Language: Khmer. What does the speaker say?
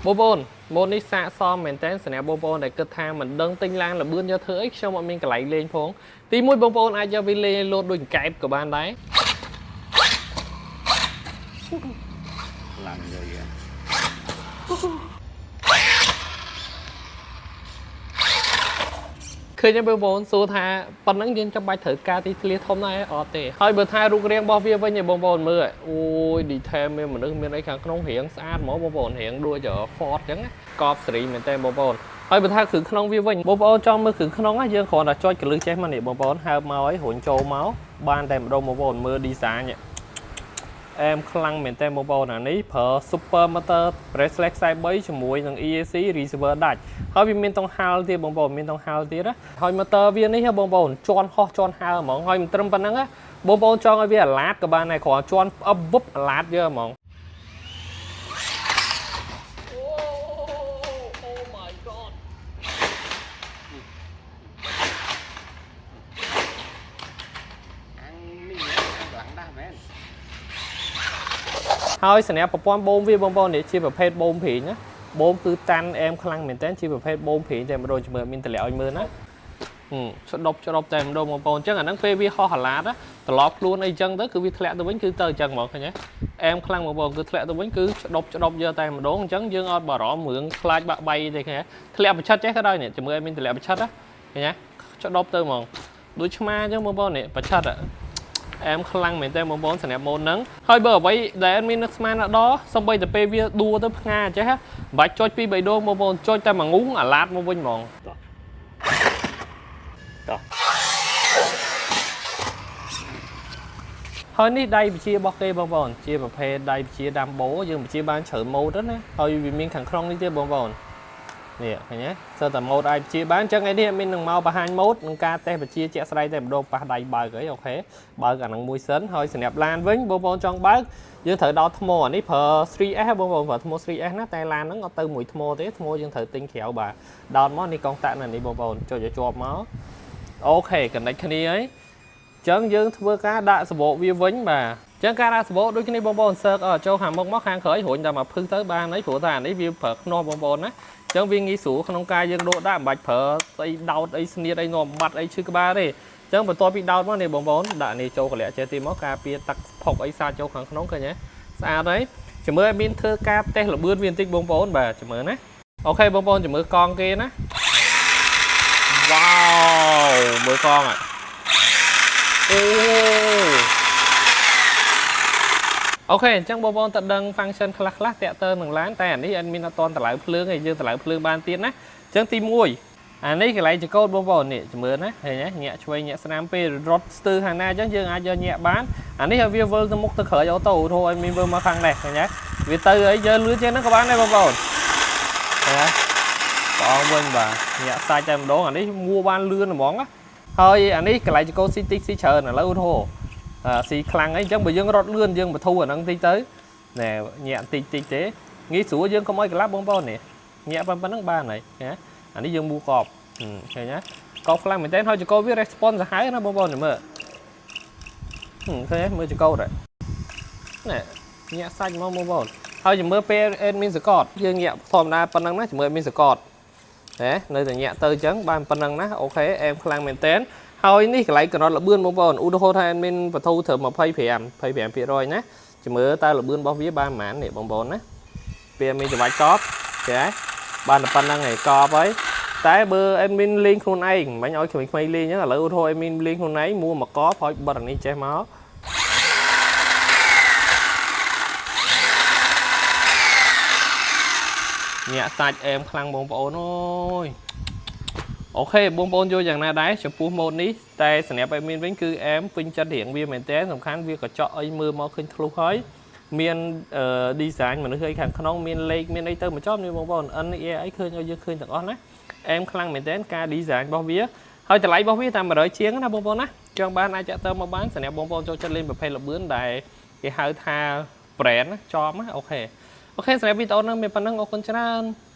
បងប្អូនម៉ូតនេះសាកសមមែនតើសម្រាប់បងប្អូនដែលគិតថាមិនដឹងទិញឡានលបឿនយកធ្វើអីខ្ញុំអត់មានកន្លែងលេងផងទីមួយបងប្អូនអាចយកវាលេងឲ្យលោតដូចកែបក៏បានដែរ ឡើងយកយ ឃើញទេបងប្អូនសួរថាប៉ុណ្ណឹងយើងចាំបាច់ត្រូវការទីធ្លាធំដែរអត់ទេហើយបើថារូបរាងរបស់វាវិញឯងបងប្អូនមើលអូយ detail មានមនុស្សមានអីខាងក្នុងរាងស្អាតហ្មងបងប្អូនរាងដូច Ford អញ្ចឹងណាកប់សេរីមែនតើបងប្អូនហើយបើថាគ្រឿងក្នុងវាវិញបងប្អូនចង់មើលគ្រឿងក្នុងណាយើងគ្រាន់តែចុចកលឹះចេះមកនេះបងប្អូនហើបមកឲ្យរុញចូលមកបានតែម្ដងបងប្អូនមើល design នេះ អែមខ្លាំងមែនតើបងប្អូនអានេះប្រើ Super Motor Bracelet ខ្សែ3ជាមួយនឹង EAC receiver ដាច់ហើយវាមានតង់ហាលទៀតបងប្អូនមានតង់ហាលទៀតណាហើយ motor វានេះហ៎បងប្អូនជន់ហោះជន់ហើហ្មងហើយមិនត្រឹមប៉ុណ្្នឹងណាបងប្អូនចង់ឲ្យវាអាឡាតក៏បានដែរគ្រាន់ជន់អឹបវឹបអាឡាតយើហ្មង Oh my god. អាំងនេះអាំងឡើងដាស់មែន ហើយសម្រាប់ប្រព័ន្ធបូមវាបងប្អូននេះជាប្រភេទបូមព្រីងណាបូមគឺតាន់អែមខ្លាំងមែនតើជាប្រភេទបូមព្រីងតែម្ដងជំរឿមានតម្លាក់ឲ្យមើលណាហឹមស្ដប់ច្រប់តែម្ដងបងប្អូនអញ្ចឹងអាហ្នឹងពេលវាហោះអាឡាតណាត្រឡប់ខ្លួនអីចឹងទៅគឺវាធ្លាក់ទៅវិញគឺទៅអញ្ចឹងហ្មងឃើញទេអែមខ្លាំងបងប្អូនគឺធ្លាក់ទៅវិញគឺស្ដប់ច្រប់យកតែម្ដងអញ្ចឹងយើងអត់បារម្ភរឿងខ្លាចបាក់បែកទេឃើញទេធ្លាក់ប្រឆិតចេះក៏ដោយនេះជំរឿមានតម្លាក់ប្រឆិតណាឃើញទេស្ដប់ទៅហ្មងដូចឆ្មាអញ្ចឹងបងប្អូននេះប្រឆិតហ៎ អែមខ្លាំងមែនតើបងប្អូនសម្រាប់ម៉ូនហ្នឹងហើយបើអ្វីដែលអត់មាននឹកស្មានដល់សំបីតែពេលវាដួទៅផ្ងាចេះហ៎មិនបាច់ចុចពីរបីដងបងប្អូនចុចតែមួយងូងអាឡាតមកវិញហ្មង តោះតោះ ហើយនេះដៃវិជារបស់គេបងប្អូនជាប្រភេទដៃវិជាដាំបូយើងវិជាបានច្រើនម៉ូតណាហើយវាមានខាងក្នុងនេះទៀតបងប្អូននេះឃើញទេសិតតែម៉ូតអាចវិជាបានអញ្ចឹងឯនេះមាននឹងមកបង្ហាញម៉ូតនឹងការតេស្តវិជាជាក់ស្ដែងតែម្ដងប៉ះដៃបើកអី OK បើកអាហ្នឹងមួយសិនហើយសម្រាប់ឡានវិញបងប្អូនចង់បើកយើងត្រូវដោតថ្មអានេះប្រើ 3S បងប្អូនប្រើថ្ម 3S ណាតែឡានហ្នឹងអត់ទៅមួយថ្មទេថ្មយើងត្រូវទិញក្រៅបាទដោតមកនេះកុងតាក់នៅនេះបងប្អូនចុចឲ្យជាប់មក OK connect គ្នាហើយ ចឹងយើងធ្វើការដាក់សបកវាវិញបាទចឹងការដាក់សបកដូចគ្នាបងប្អូនសើកចូលខាងមុខមកខាងក្រោយរុញតែមកភឹសទៅបានហើយព្រោះថាអានេះវាប្រើខ្នោះបងប្អូនណាចឹងវាងាយស្រួលក្នុងការយើងដកដាក់មិនបាច់ប្រើស្អីដោតអីស្នៀតអីនាំបាត់អីឈឺក្បាលទេចឹងបន្ទាប់ពីដោតមកនេះបងប្អូនដាក់នេះចូលកលៈចេះទីមកការពារទឹកផុកអីសាចចូលខាងក្នុងឃើញទេស្អាតហើយជំរឿឲ្យមានធ្វើការតេស្តលបឿនវាបន្តិចបងប្អូនបាទជំរឿណា OK បងប្អូនជំរឿកង់គេណាវ៉ាវមើលកង់อ่ะ អូ OK អញ្ចឹងបងប្អូនតើដឹង function ខ្លះខ្លះតាក់ទងនឹងឡានតែអានេះអត់មានអត់តន់តម្លៅភ្លើងទេយើងតម្លៅភ្លើងបានទៀតណាអញ្ចឹងទី1អានេះកន្លែងចកោតបងប្អូននេះជំរឿនណាឃើញទេញាក់ឆ្វេងញាក់ស្នាមពេលរត់ស្ទើខាងណាអញ្ចឹងយើងអាចយកញាក់បានអានេះឲ្យវាវិលទៅមុខទៅក្រោយ auto ឧទាហរណ៍ឲ្យមានវិលមកខាងនេះឃើញទេវាទៅអីយើងលឿនជាងហ្នឹងក៏បានដែរបងប្អូនឃើញទេបងវិញបាទញាក់សាច់តែម្ដងអានេះមួបានលឿនហ្មងណា ហើយអានេះកន្លែងចកោស៊ីតិចស៊ីច្រើនឥឡូវឧទាហរណ៍អាស៊ីខ្លាំងអីអញ្ចឹងបើយើងរត់លឿនយើងបធូរអាហ្នឹងតិចទៅណែញាក់តិចតិចទេងាយស្រួលយើងកុំឲ្យកលាប់បងប្អូននេះញាក់ប៉ុណ្្នឹងបានហើយណាអានេះយើងមូកប់ឃើញណាកប់ខ្លាំងមែនទែនហើយចកោវា response សាហាវណាបងប្អូនមើលឃើញទេមើលចកោដែរណែញាក់សាច់មកបងប្អូនហើយចាំមើលពេល admin សកតយើងញាក់ធម្មតាប៉ុណ្្នឹងណាចាំមើល admin សកត ណានៅតែញាក់ទៅអញ្ចឹងបានប៉ុណ្្នឹងណា OK អែមខ្លាំងមែនតើហើយនេះកន្លែងកំណត់ល្បឿនបងប្អូនឧទាហរណ៍ថា admin បធូរត្រឹម25 25%ណាជំរឿតើល្បឿនរបស់វាបានប៉ុន្មាននេះបងប្អូនណាពេលមានច្របាច់កប់ចេះបានតែប៉ុណ្្នឹងឯងកប់ហើយតែបើ admin លេងខ្លួនឯងមិនឲ្យក្មេងៗលេងអញ្ចឹងឥឡូវឧទាហរណ៍ admin លេងខ្លួនឯងមួមកកប់ហើយបិទអានេះចេះមកញាក់សាច់អែមខ្លាំងបងប្អូនអើយ OK បងប្អូនយល់យ៉ាងណាដែរចំពោះម៉ូតនេះតែសម្រាប់ admin វិញគឺអែមពេញចិត្តរៀងវាមែនតើសំខាន់វាកញ្ចក់អីមើលមកឃើញធ្លុះហើយមាន design មនុស្សអីខាងក្នុងមានលេខមានអីទៅមកចប់នេះបងប្អូន N A អីឃើញឲ្យយើងឃើញទាំងអស់ណាអែមខ្លាំងមែនតើការ design របស់វាហើយតម្លៃរបស់វាតែ100ជាងណាបងប្អូនណាចង់បានអាចចាក់ទៅមកបានសម្រាប់បងប្អូនចូលចិត្តលេងប្រភេទល្បឿនដែលគេហៅថា brand ណាចំណា OK OK សម្រាប់វីដេអូហ្នឹងមានប៉ុណ្្នឹងអរគុណច្រើន។